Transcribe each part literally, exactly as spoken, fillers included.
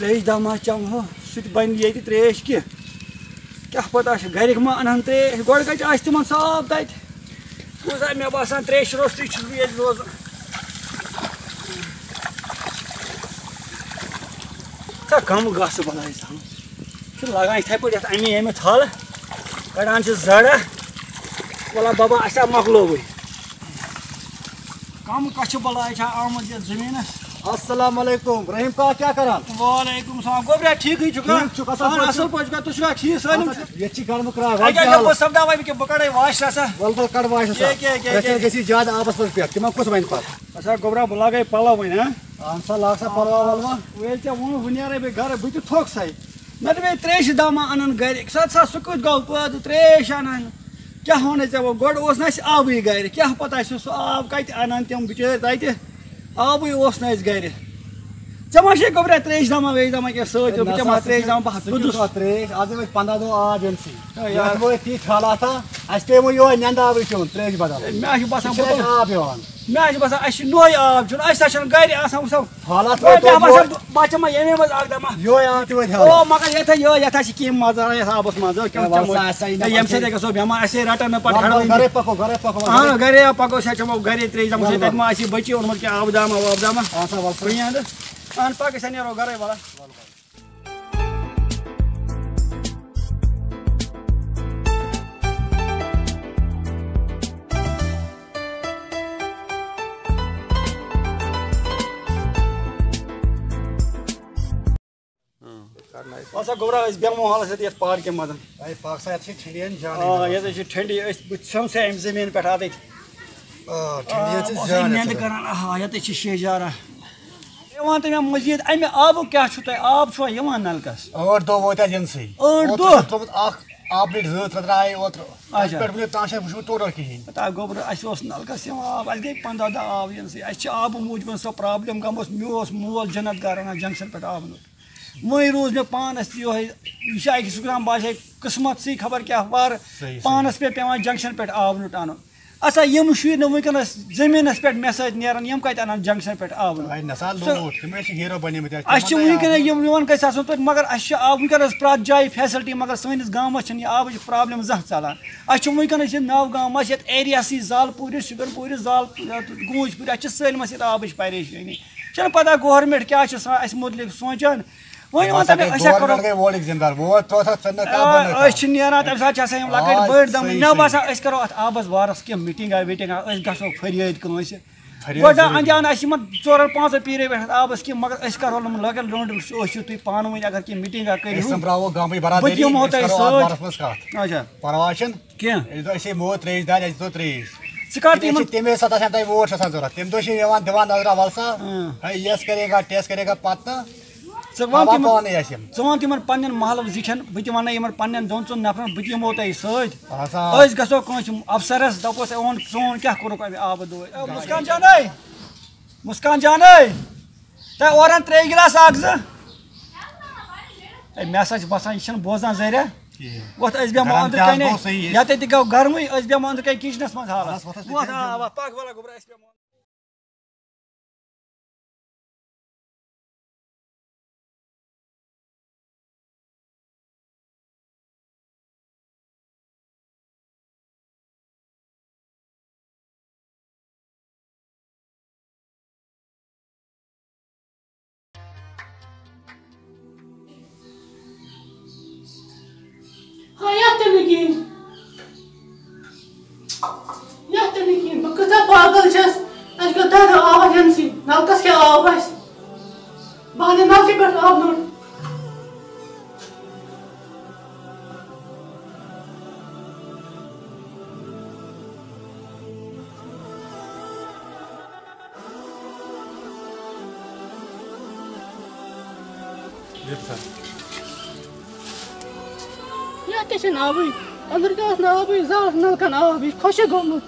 ترٛیش دما چمہو، سُہ تہِ بنہِ ییٚتہِ ترٛیش کہِ؟ کیٛاہ پتہ چھُ، گرِکۍ ما انہن ترٛیش؟ گۄڈٕ کتہِ آسہِ تِمن سُہ آب تتہِ؟ وۄنۍ زن مےٚ باسان، ترٛیشہِ روٚستُے چھُس بہٕ ییٚتہِ روزان۔ ژٕ کم گژھ بلاے سان۔ چھُ لگان یِتھے پٲٹھۍ یتھ امی ییٚمہِ تھل، کڑان چھِ زڑ۔ ولا بابا، اسہِ ہا مۄکلووٕے۔ کم کچھِ بلاے چھا آمٕژ یتھ زٔمیٖنس؟ السلام علیکم، رحیم کا کیا کران؟ وعلیکم السلام۔ گوٚبرا، ٹھیٖکٕے چھُکھا؟ ٹھیٖک چھُکھ، اصل اہن، پٲٹھۍ اصل چھُکھ؟ پٲٹھۍ چھُکھا؟ ٹھیٖک سٲلِم چھُ؟ اہن سا، ییٚتہِ چھِ گرمہٕ کران، اَکہِ وۄنۍ اَکہِ کیٛاہ لَگہٕ حالہ؟ بہٕ سپداوَے بہٕ کہِ بہٕ کَڑَے واش رَژھا۔ وَلہٕ تہٕ کَڑ واش رَژھا۔ ییٚکیٛاہ، ییٚکیٛاہ، رَژھا ییٚکیٛاہ۔ گژھِ زیادٕ آبَس منٛز پٮ۪ٹھ، تِمَن کُس وَنہِ پَتہٕ؟ اَسا گوٚبرا، بہٕ لاگَے پَلَو وۄنۍ، ہا؟ اہن سا، لاگ سا پَلوا وَلوا۔ وۄنۍ ییٚلہِ ژےٚ ووٚنُتھ، وۄنۍ نیرَے بہٕ گَرٕ، بہٕ تہِ تھوٚکسَے۔ مےٚ دوٚپمَے، ترٛیشہِ دامہ اَنَن گَرِ، سُہ سا، سُہ کیُتھ گوٚو پٲدٕ، ترٛیش اَنَن؟ کیٛاہ وَنَے ژےٚ وۄنۍ؟ گۄڈٕ اوس نہٕ اَسہِ آبٕے گَرِ، کیٛاہ پَتہ اَسہِ اوس سُہ آب کَتہِ اَنَن تِم بِچٲرۍ تَتہِ؟ آبٕے اوس نہٕ اَسہِ گَرِ۔ ژےٚ ما چھے گوٚبرا ترٛیش دما ویش دما کینٛہہ سۭتۍ؟ ہے، بہٕ نہ چٮ۪مہٕ سا، ہا ترٛیش دما، بہٕ ہا سُہ کیُتھ گُدُس۔ آو ترٛیش؟ آز ٲسۍ پنٛداہ دۄہ آب ییٚمہِ سۭتۍ۔ ہے یار۔ یَتھ وٲتۍ تِتھۍ حالات ہا، اَسہِ پیٚیہِ وۄنۍ یِہوٚے نٮ۪نٛدٕ آبٕے چیوٚن ترٛیشہِ بدل۔ ہے، مےٚ ہا چھُ باسان، یہِ چھُ بہٕ اَسہِ تُل۔ آب ہٮ۪وان۔ مےٚ ہا چھُ باسان، اَسہِ چھُ نوٚہَے آب چیوٚن، اَسہِ ہا چھَنہٕ گَرِ آسان، وٕچھو۔ حالات وۄنۍ وٲتۍ مےٚ ہا باسان، یِہوٚے۔ بہٕ، بہٕ ہا چٮ۪مہٕ ہا ییٚمے منٛز اَکھ دما۔ یِہوٚے آب تہِ وٲتۍ حالات۔ او، مگر یَتھ ہا، یِہوٚے، یَتھ ہا چھِ کینٛہہ مَزٕ یَتھ آبَس منٛز، ہے، کیٛاہ وَلہٕ چٮ۪مو؟ سا، اَسہِ ہا یی نہ ییٚمہِ سَمجھ۔ سۭتۍ گژھو بٮ۪مار، اَسہِ ہے رَٹَن نہٕ پَتہٕ وَلہٕ، ہَڑوٕنۍ۔ گَرَے پَکو، گَرَے پَکو، وَلہٕ۔ اَہَن، گَرَے۔ گَرے ہا پَکو، أسۍ ہا چٮ۪مو گَرے ترٛیش دما، وَلہٕ، سۭتۍ تَتہِ وَلہٕ۔ ما آسہِ یہِ بٔچی اوٚنمُت کینٛہہ آبہٕ دما وابہٕ دما۔ اَہَن سا، وَلہٕ سا۔ کُنہِ اَندٕ۔ اہن پکھ، أسۍ ہا نیرو گرے، وَلہٕ۔ وَلہٕ سا گوٚبرا، أسۍ بیٚہمو حالَس سۭتۍ یَتھ پارکہِ منٛز۔ اے، پَکھ سا، یَتھ چھِ ٹھٔنڈی ہن جانٕے آ، مِلان۔ یَتھ حظ چھِ ٹھٔنڈی، أسۍ، بہٕ ژھیوٚن سا اَمہِ زٔمیٖن پٮ۪ٹھ اَتٕتھۍ۔ آ، ٹھٔنڈی ہن چھِ آ، زیادٕ نٮ۪نٛدٕ اَتھ۔ کَران، آ، یَتٕتھۍ چھِ شیٚہجارا۔ ژٕ وَن تہٕ مےٚ مٔزیٖد، اَمہِ آبُک کیٛاہ چھُ تۄہہِ؟ آب چھُوا یِوان نَلکَس؟ ٲٹھ دۄہ وٲتۍ اَتھ یِنسٕے۔ ٲٹھ اوترٕ دۄہ؟ چھُ ترٛوومُت اَکھ آب لِٹر، زٕ ترٛےٚ ترٛایے اوترٕ۔ اچھا۔ پٮ۪ٹھ وٕنیُک تام چھُنہٕ وٕچھمُت ٹوٹل کِہیٖنۍ۔ پَتہٕ آو گوٚبرٕ، اَسہِ اوس نَلکَس یِوان آب، اَسہِ گٔے پنٛداہ دۄہ آب یِنسٕے۔ اَسہِ چھِ آبہٕ موٗجوٗب سۄ پرٛابلِم گٔمٕژ، مےٚ اوس مول جنت گار وَنان جنٛکشَن پٮ۪ٹھ آب نیُن۔ وۄنۍ روٗز مےٚ پانَس تہِ یِہوٚے، یہِ چھا أکِس خۄدایَن باسے قٕسمَتسٕے خبر کیٛاہ وَر، صحیح، صحیح۔ پانَس پے پٮ۪وان جنٛکشَن پٮ۪ٹھ آب نیُن اَنُن۔ اَسا یِم شُرۍ نہٕ وٕنکیٚنَس زٔمیٖنَس پٮ۪ٹھ مےٚ سۭتۍ نیرَن، یِم کَتہِ اَنَن جنٛکشَن پٮ۪ٹھ آب نیُن؟ تۄہہِ نہ سا ژٕ لوٗکھ، تِم ٲسۍ ہیٖرو بَنیمٕتۍ اَسہِ، اَسہِ چھِ تِمَن تۄہہِ آب وٕنکیٚنَس نیُن۔ یِم، یِمَن گژھِ آسُن توتہِ، مگر اَسہِ چھِ آب وٕنکیٚنَس پرٛٮ۪تھ جایہِ فیسَلٹی، مگر سٲنِس گامَس چھِنہٕ یہِ آبٕچ پرٛابلِم زانٛہہ ژَلان۔ اَسہِ چھُ وٕنکیٚنَس یہِ نَو گام، اَسہِ یَتھ ایریاہَسٕے زالپوٗرِس، شُپینپوٗرِس، زال، یَتھ گوٗجپوٗرِ، اَسہِ چھِ سٲلمَس یَتھ آبٕچ پریشٲنی۔ چھَنہٕ پَتہ گورنمنٹ کیٛاہ چھِ سا-، اَسہِ مُتعلِق سونٛچان۔ وۄنۍ ؤنۍ تَو مےٚ، أسۍ ہا کَرو گورنمنٹ گٔے وولٕکۍ ذِمہٕ دار، ووٹ ترٛوو تھَکھ ژٕ نہ کانٛہہ آ، بَنٲوِتھ۔ أسۍ چھِ نیران، تَمہِ ساتہٕ چھِ آسان یِم لۄکٕٹۍ آ، بٔڑۍ دَم۔ صحیح، مےٚ صحیح۔ باسان، أسۍ کَرو اَتھ آبَس بارَس کینٛہہ میٖٹِنٛگا ویٖٹِنٛگا، أسۍ گژھو فریٲدۍ کٲنٛسہِ۔ فریٲدۍ گۄڈٕ ضروٗری۔ اَنجان اَسہِ یِمَن ژورَن پانٛژَن پیٖرَن پٮ۪ٹھ آبَس کینٛہہ، مگر أسۍ کَرو نہٕ یِمَن لۄکٕٹۍ لۄنٛڈٕ وٕچھِو، أسۍ چھِو تُہۍ پانہٕ ؤنۍ اگر کینٛہہ میٖٹِنٛگا کٔرِو، أسۍ سَمبراوو گامٕچ بہٕ برادٔری، دِمو أسۍ تۄہہِ کَرو اَتھ سۭتۍ۔ بارَس منٛز کَتھ۔ اچھا۔ پَرواے چھُنہٕ۔ کینٛہہ۔ أسۍ دَپو، أسۍ ہے موت ترٛیش دارِ، اَسہِ دِتو ترٛیش۔ ژٕ کَر تہٕ تِمَن یِمَن چھِ تَمے ساتہٕ آسان تۄہہِ ووٹ چھِ آسان ضوٚرَتھ۔ تَمہِ دۄہ چھِ یِوان دِوان نظرہ وَلسا، اۭں۔ ہے، یَس کَرے گا، ٹٮ۪س کَرے گا، پَتہٕ نہٕ۔ ژٕ وَن ہوا تِمَن، پانَے آسہِ یِم۔ ژٕ وَن تِمَن پنٛنٮ۪ن محلہٕ زِٹھٮ۪ن، بہٕ تہِ وَنَے یِمَن پنٛنٮ۪ن دۄن ژۄن نفرَن، بہٕ تہِ یِمو تۄہہِ سۭتۍ۔ اَہَن سا۔ أسۍ گژھو کٲنٛسہِ اَفسَرَس، دَپوس، "اے، ووٚن، ژٕ ووٚن کیٛاہ کوٚرُکھ اَمہِ آبہٕ دۄہَے؟" اے، مُسکان جانَے، مُسکان جانَے، تۄہہِ اورَن ترٛیش گِلاس اَکھ زٕ۔ اے، مےٚ ہسا چھِ باسان، یہِ چھَنہٕ بوزان زَریا۔ کِہیٖنۍ۔ وۄتھ، أسۍ بیٚہمو گرم أنٛدرٕ تہِ حظ کَنے۔ گوٚو صحیح۔ ییٚتٮ۪تھ تہِ گوٚو گرمٕے، أسۍ بیٚہمو أنٛدرٕ کَنہِ کِچنَس منٛز حالَس۔ وَلہٕ حظ، وَتھ حظ، وَتھ، آ، وَتھ، پَکھ وَلہٕ گوٚبرا، أسۍ بیٚہمو۔ ہاں، یَتھ تہِ نہٕ کِہیٖنۍ۔ یَتھ تہِ نہٕ کِہیٖنۍ۔ بہٕ کۭژاہ پاگل چھَس۔ اَسہِ گوٚو دَہ دۄہ آب یَنسٕے۔ نَلکَس کیٛاہ آب آسہِ؟ بہٕ اَنہٕ نَلکہِ پٮ۪ٹھ آب نوٚٹ۔ یَتھ تہِ چھِنہٕ آبٕے۔ أنٛدرٕ تہِ اوس نہٕ آبٕے، زانٛہہ اوس نَلکَن آب، یہِ چھُ خۄشٕک گوٚمُت۔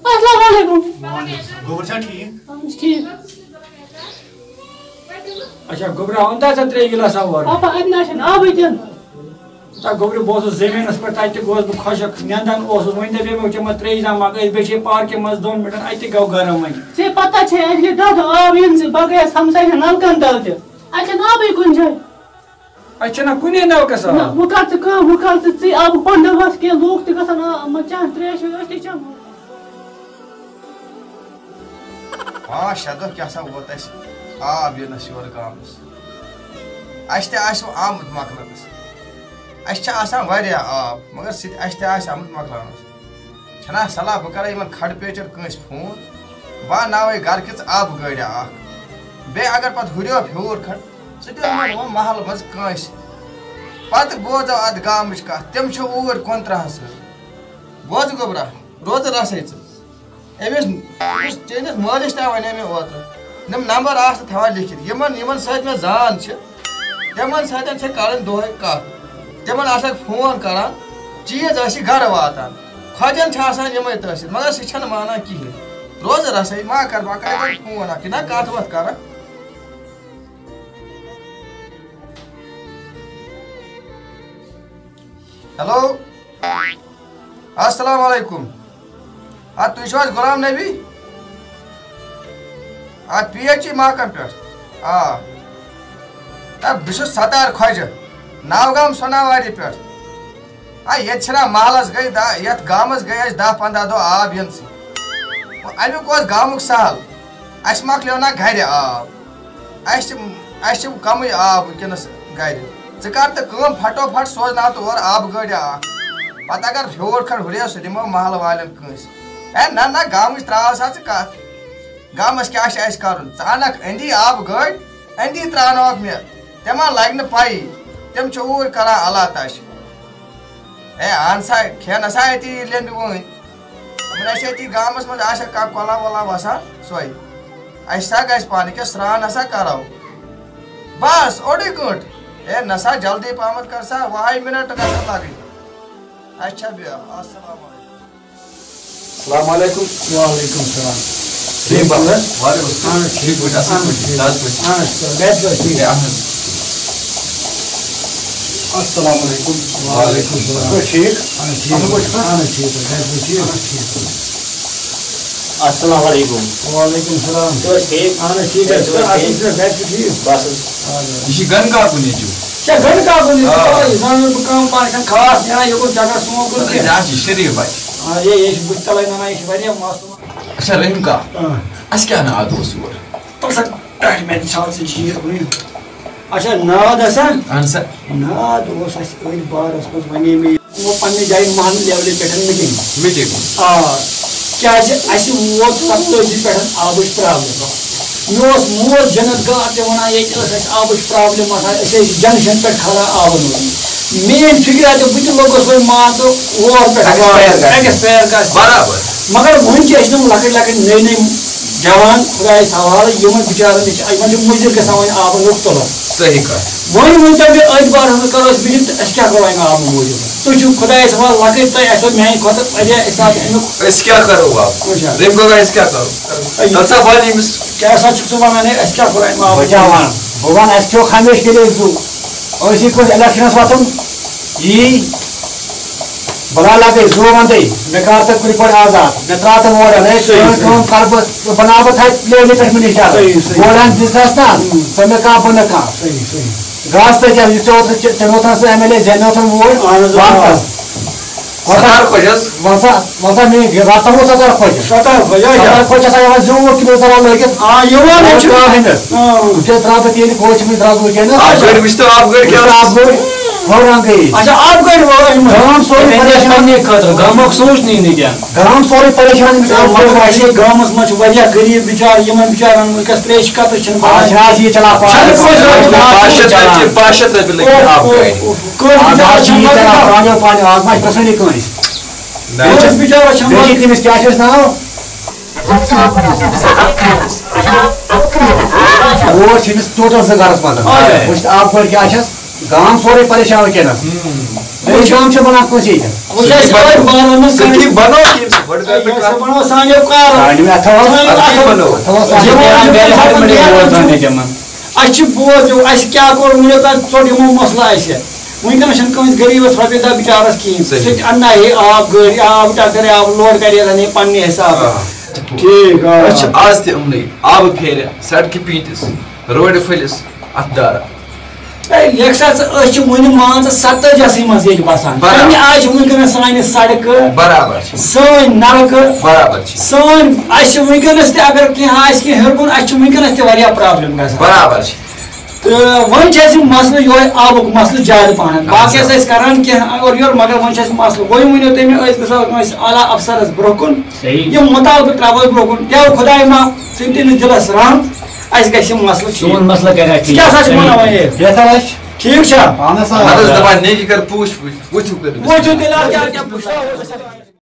السلام علیکم۔ وعلیکم السلام۔ گوٚبُر چھا ٹھیٖک؟ اَہَن حظ، ٹھیٖک۔ اچھا، گوٚبرا، اوٚن تہٕ ژےٚ ترٛےٚ گِلاس آب اورٕ۔ پاپا، اَتہِ نہ حظ چھِنہٕ آبٕے تہِ نہٕ۔ تہٕ گوٚبرِ، بہٕ اوسُس زٔمیٖنَس پٮ۪ٹھ، تَتہِ تہِ گوس بہٕ خۄشک، نیندَن اوسُس، وۄنۍ دَپے مےٚ، وٕچھ یِمَن ترٛیشہِ دام اَکھ، أسۍ بیٚیہِ چھِ پارکہِ منٛز دۄن مِنٹَن، اَتہِ تہِ گوٚو گرم وۄنۍ۔ ژےٚ پتہ چھے، اَسہِ گٔے دَہ دۄہ آب یِنہٕ سۭتۍ، بہٕ گٔیَس ہمسایَن نَلکَن تَل تہِ۔ اَتہِ چھَنہٕ آبٕے کُنہِ جایہِ۔ اَتہِ چھَنہ کُنے نَلکَس آب۔ نہ، وۄنۍ کر ژٕ کٲم، وۄنۍ کر ژٕ، ژٕے آبہٕ پَنٛداہ وَس کینٛہہ، لوٗکھ تہِ گژھن آ-، یِمَن چٮ۪ن ترٛیش ویش، أسۍ تہِ چٮ۪مو۔ پانٛژھ شےٚ دۄہ کیٛاہ سا ووت اَسہِ آب یِنَس یورٕ گامَس۔ اَسہِ تہِ آسہِ وۄنۍ آمُت مۄکلَنَس۔ اَسہِ چھِ آسان واریاہ آب، مگر سُہ تہِ، اَسہِ تہِ آسہِ آمُت مۄکلاونَس۔ چھَنا صلاح بہٕ کَرٕ یِمَن کھَڑٕ پیچَن کٲنٛسہِ فون، بہٕ اَنناوَے گَرٕ کِژھ آبہٕ گٲڑۍ اَکھ۔ بیٚیہِ اگر پَتہٕ ہُریو پھیوٗر کھَنٛڈ، سُہ تہِ اَنو وۄنۍ محلہٕ منٛز کٲنٛسہِ۔ پَتہٕ بوزو اَتھ گامٕچ کَتھ، تِم چھِ اوٗرۍ کۄنترٛہَس سۭتۍ۔ بوزٕ گوٚبرا، روزٕ رَسَے ژٕ۔ أمِس، أمِس چٲنِس مٲلِس تہِ وَنے مےٚ اوترٕ، یِم نمبر آسہٕ تھاوان لیکھِتھ، یِمن، یِمن سۭتۍ مےٚ زان چھِ، تِمن سۭتۍ چھِ کَرٕنۍ دۄہے کَتھ، تِمن آسَکھ فون کَران، چیٖز آسہِ گَرٕ واتان، خۄجَن چھِ آسان یِمَے تٔتھۍ سۭتۍ، مگر سُہ چھَنہٕ مانان کِہیٖنۍ۔ روزٕ رَسَے ما کَر، بہٕ کَرٕ وۄنۍ فون اَکھ، یہِ نا کَتھ وَتھ کَران۔ ہیلو۔ السلام علیکم۔ آ، تُہۍ چھِو حظ غلام نبی؟ آ، پی ایچ ای ماکَن پٮ۪ٹھ۔ آ۔ آ، بہٕ چھُس ستار خۄجہِ، ناوگام سوناواری پٮ۪ٹھ۔ آ، ییٚتہِ چھِنہ محلَس گٔے دَہ، یَتھ گامَس گٔے اَسہِ دَہ پنٛداہ دۄہ آب یِنسٕے۔ وۄنۍ اَمیُک اوس گامُک سہل، اَسہِ مۄکلیو نہ گَرِ آب۔ اَسہِ چھِ، اَسہِ چھِ کَمٕے آب وٕنکیٚنَس گَرِ۔ ژٕ کَر تہٕ کٲم، پھٹو پھٹ سوزناو تہٕ اورٕ آبہٕ گٲڑۍ اَکھ۔ پَتہٕ اگر ہیوٗر کھنٛڈ ہُریو، سُہ دِمو محلہٕ والٮ۪ن کٲنٛسہِ۔ ہے نہ، نہ، گامٕچ ترٛاو سا ژٕ کَتھ۔ گامَس کیٛاہ چھِ اَسہِ کَرُن؟ ژٕ اَنَکھ أنٛدی آبہٕ گٲڑۍ، أنٛدی ترٛاوناوَکھ مےٚ۔ تِمَن لَگہِ نہٕ پَیی۔ تِم چھِ اوٗرۍ کَران اللہ تَش۔ ہے اَہَن سا، کھٮ۪ن ہسا أتی لیٚمبِ وٲنۍ۔ وۄنۍ آسہِ أتی گامَس منٛز آسہِ کانٛہہ کۄلا وۄلا وَسان، سۄے۔ اَسہِ سا گژھِ پانہٕ کیٛاہ سرٛان ہسا کَرو۔ بَس، اوٚڑُے گٲنٛٹہٕ۔ ہے نہ سا، جلدی پَہمَتھ کَر سا، وُہَے مِنَٹ گژھن لَگٕنۍ۔ اچھا، بیٚہہ۔ السلام علیکم۔ السلام علیکم۔ وعلیکم السلام۔ ٹھیٖک پٲٹھۍ؟ وعلیکم السلام۔ اَہَن حظ، ٹھیٖک۔ ٹھیٖک پٲٹھۍ، اَصٕل اَہَن حظ، پٲٹھۍ؟ ٹھیٖک۔ دَز پٲٹھۍ؟ اَہَن حظ۔ گَرِ چھِوا ٹھیٖک؟ اَہَن حظ۔ السلام علیکم۔ وعلیکم السلام۔ تُہۍ چھِو ٹھیٖک؟ اَہَن حظ، ٹھیٖک۔ اَصٕل پٲٹھۍ چھِوا؟ اَہَن حظ، ٹھیٖک پٲٹھۍ۔ گَرِ چھِوا ٹھیٖک؟ اَہَن حظ، ٹھیٖک پٲٹھۍ۔ السلام علیکم۔ وعلیکم السلام۔ تُہۍ چھِو حظ ٹھیٖک؟ اَہَن حظ، ٹھیٖک حظ۔ گَرِ چھِوا اَصٕل ٹھیٖک؟ پٲٹھۍ؟ گَرِ چھِو ٹھیٖک؟ بَس حظ۔ اَدٕ حظ۔ یہِ چھِ گَنہٕ کاکُن نیٚچوٗ۔ چھا گَنہٕ کاکُن نیٚچوٗ؟ آ۔ آ، یہِ زانان بہٕ کَم پَہَم، چھَنہٕ خاص نیران یوٚکُن چَکَر سون کُن کینٛہہ۔ یہِ حظ چھِ شریٖف بَچہِ۔ آ، یے، یے چھِ بٕتھِ تَلَے نَنان، یہِ چھِ واریاہ معصوٗم۔ اچھا، رحیم کاک، آ۔ اَسہِ کیٛاہ ناد اوس یور؟ تَلہٕ سا، پٮ۪ٹھ مےٚ دِ سا ژٕ چیٖز وٕنہِ۔ اچھا، ناد ہسا؟ اَہَن سا۔ ناد اوس اَسہِ أتھۍ بارَس منٛز، وَنے مےٚ یِمو پنٛنہِ جایہِ محلہٕ لیولہِ پٮ۪ٹھ میٖٹِنٛگ۔ میٖٹِنٛگ۔ آ، کیٛازِ اَسہِ ووت ستٲجی پٮ۪ٹھ آبٕچ پرٛابلِم۔ مےٚ اوس مول جنت گار تہِ وَنان، ییٚتہِ ٲس اَسہِ آبٕچ پرٛابلِم آسان، أسۍ ٲسۍ جنٛکشن پٮ۪ٹھ کھالان آبہٕ نوٗر۔ میٛٲنۍ فِکرِ تہٕ بہٕ تہِ لوٚگُس وۄنۍ، مان ژٕ، اور پٮ۪ٹھ، ایکسپایر گژھِ۔ ایکسپایر گژھِ۔ برابر۔ مگر وۄنۍ چھِ اَسہِ تِم لۄکٕٹۍ لۄکٕٹۍ نٔوۍ نٔوۍ جوان، خۄدایَس حوالہٕ، یِمَن بِچارَن نِش، یِمَن چھِ مُضِر گژھان وۄنۍ آبَن ہُنٛد تُلُن۔ صحیح کَتھ۔ وۄنۍ ؤنۍ تو مےٚ أتھۍ بارَس منٛز، کَرو أسۍ میٖٹِنٛگ تہٕ أسۍ کیٛاہ کَرو اَمہِ آبہٕ موٗجوٗب؟ تُہۍ چھِو خۄدایَس حوالہٕ لۄکٕٹۍ، تۄہہِ آسیو میٛانہِ کھۄتہٕ واریاہ احساس اَمیُک۔ أسۍ کیٛاہ کَرو آب؟ اچھا۔ تَمہِ خٲطرٕ أسۍ کیٛاہ کَرو؟ اَے، تَتھ سا وَن أمِس۔ کیٛاہ سا چھُکھ ژٕ وَنان ہے، أسۍ کیٛاہ کَرو اَمہِ آبہٕ بہٕ کیٛاہ موٗجوٗب؟ وَنہٕ؟ بہٕ وَنہٕ، اَسہِ کھیوٚو ہمیشہِ تیٚلے زُو۔ أسۍ یہِ کٲنٛسہِ اِلیکشَنَس وۄتھُن، یی بلا لگے زو وندے، مےٚ کار تہٕ کُنہِ پٲٹھۍ آزاد، مےٚ ترٛاو تہٕ ووٹ، اَنے صحیح، کٲم صحیح۔ کٲم کَرٕ بہٕ، بہٕ بَناو بہٕ تھَے لیولہِ پٮ۪ٹھ مِنِسٹر۔ صحیح، صحیح۔ ووٹ اَن دِژنَس نا، ہُم۔ ژٕ مےٚ کانٛہہ بہٕ نہٕ کانٛہہ۔ صحیح، صحیح۔ گاسہٕ تہٕ کیٛاہ، یُس ژےٚ اوترٕ ژےٚ، ژےٚ نوتھَن سُہ ایم ایل اے، زینہٕ نوتھَن ووٹ، اَہَن حظ، آ۔ وَن سا۔ ستار خۄش حظ۔ وَن سا، وَن سا میٛٲنۍ یہِ راتھ تھاوو ستار خۄش۔ ستار خۄش، آ، ستار خۄش چھِ آسان یِوان زیوٗٹھ کِلوٗ ژَلان لٲگِتھ۔ آ، یِوان حظ چھُ۔ کانٛہہ ہٮ۪نَس۔ آ۔ وٕچھ حظ، درٛاو بہٕ تیٚلہِ کوچہِ منٛز درٛاو بہٕ وٕنکیٚنَس۔ آب گٲڑۍ وٕچھ تو، آب گٲڑۍ کیٛاہ وٕچھ تو، آب گٲڑۍ۔ ہٲران گٔے أسۍ۔ اچھا، آب گٲڑۍ وٲلۍ أنۍ مٕتۍ۔ گام سورُے پریشان۔ پننہِ خٲطرٕ، گامُک سوٗنٛچ نٕے نہٕ کینٛہہ۔ گام سورُے پریشان، أمِس آب گٲڑۍ۔ اَسہِ گامَس منٛز چھِ واریاہ غریٖب بِچارٕ، یِمَن بِچارَن وٕنکٮ۪س ترٛیشہِ قطرٕ چھِنہٕ بَنان۔ آز چھِنہٕ آز یہِ چَلان پانَس۔ چھَنہٕ کٲنٛسہِ رَٹُن، پانٛژھ شیٚتھ رۄپیہِ، پانٛژھ شیٚتھ رۄپیہِ لٔگۍ اوہ، آب اوہ، گٲڑۍ۔ اوہ، کٔژ آز بِچارٕ آز چھِ چھِنہٕ یہِ مَران۔ چَلان پانیو پانیو، آز ما چھِ پرٛژھٲنی کٲنٛسہِ۔ نہ۔ کٔژ بِچارٕ چھِنہٕ بیٚیہِ چھِ مَران۔ تٔمِس کیٛاہ چھِ أسۍ ناو؟ ووٹ چھِ أمِس ٹوٹل زٕ گرس منٛز۔ اچھا۔ وٕچھ تہٕ آب پٲٹھۍ کیٛاہ چھَس؟ گام سورُے پریشان وٕنکیٚنَس۔ ہُم۔ بیٚیہِ گام چھِ وَنان کٲنٛسہِ ییٚتہِ۔ وٕچھ اَسہِ وۄنۍ بارون منٛز سُہ کٔمۍ بَنوو کٔمۍ سُہ؟ گۄڈٕ کَر تہٕ کَتھ۔ سُہ بَنوو سانیو کارو۔ سانیو اَتھو۔ سانیو اَتھو۔ اَتھو۔ اَسہِ چھِ بوز یِمو ووٹ زَن تہِ تِمَن۔ اَسہِ چھِ بوز یِم، اَسہِ کیٛاہ کوٚر وٕنیُک تام ژوٚٹ یِمو مسلہٕ اَسہِ؟ وٕنکیٚنَس چھَنہٕ کٲنٛسہِ غریٖبَس رۄپیہِ دَہ بِچارَس کِہیٖنۍ۔ صحیح۔ سُہ تہِ اَنناوِ ہے آب گٲڑۍ، آب ٹٮ۪کٹَر، آب لوڈ کَرِ ہے زَن ہے پنٛنہِ حِسابہٕ۔ آ۔ ٹھیٖک، آ۔ أسۍ چھِ آز تہِ یِمنٕے، آبہٕ پھیرِ، سڑکہِ پیٖنتِس، روڈِ پھٔلِس، اَتھ دارا۔ ہے، لیکھ سا ژٕ، أسۍ چھِ وُنہِ مان ژٕ ستٲجی ہَسٕے منٛز ییٚتہِ بسان۔ برابر۔ کَمہِ آیہِ چھِ وٕنکیٚنَس سانہِ سڑکہٕ، برابر چھِ۔ سٲنۍ نلکہٕ، برابر چھِ۔ سٲنۍ، اَسہِ چھِ وٕنکیٚنَس تہِ اگر کینٛہہ آسہِ کینٛہہ ہیوٚر کُن، اَسہِ چھِ وٕنکیٚنَس تہِ واریاہ پرابلم گژھان۔ برابر چھِ۔ تہٕ وۄنۍ چھِ اَسہِ یہِ مسلہٕ یِہوٚے آبُک مسلہٕ زیادٕ پَہَن۔ اَہَن باقٕے سا۔ ٲسۍ أسۍ کَران کینٛہہ اورٕ یورٕ، مگر وۄنۍ چھِ اَسہِ مسلہٕ۔ وۄنۍ ؤنِو تُہۍ مےٚ، أسۍ گژھو کٲنٛسہِ اعلیٰ افسرَس برٛونٛہہ کُن، صحیح۔ یِم مُطالبہٕ ترٛاوو أسۍ برٛونٛہہ کُن، دِیو خۄداے معاف، ژٕ تٔمِس دِلَس رحم، اَسہِ گژھِ یہِ مسلہٕ ٹھیٖک۔ سون مسلہٕ کَرِ اَسہِ ژٕ کیٛاہ سا چھُکھ وَنان وۄنۍ یہِ؟ بہتر آسہِ۔ ٹھیٖک چھا؟ اَہَن سا۔ نہ حظ، دَپان نیکی کَر پوٗچھ پوٗچھ، ؤتھِو کٔرِو۔ وٕچھِو تیٚلہِ اَتھ کیٛاہ، کیٛاہ پوٗچھ۔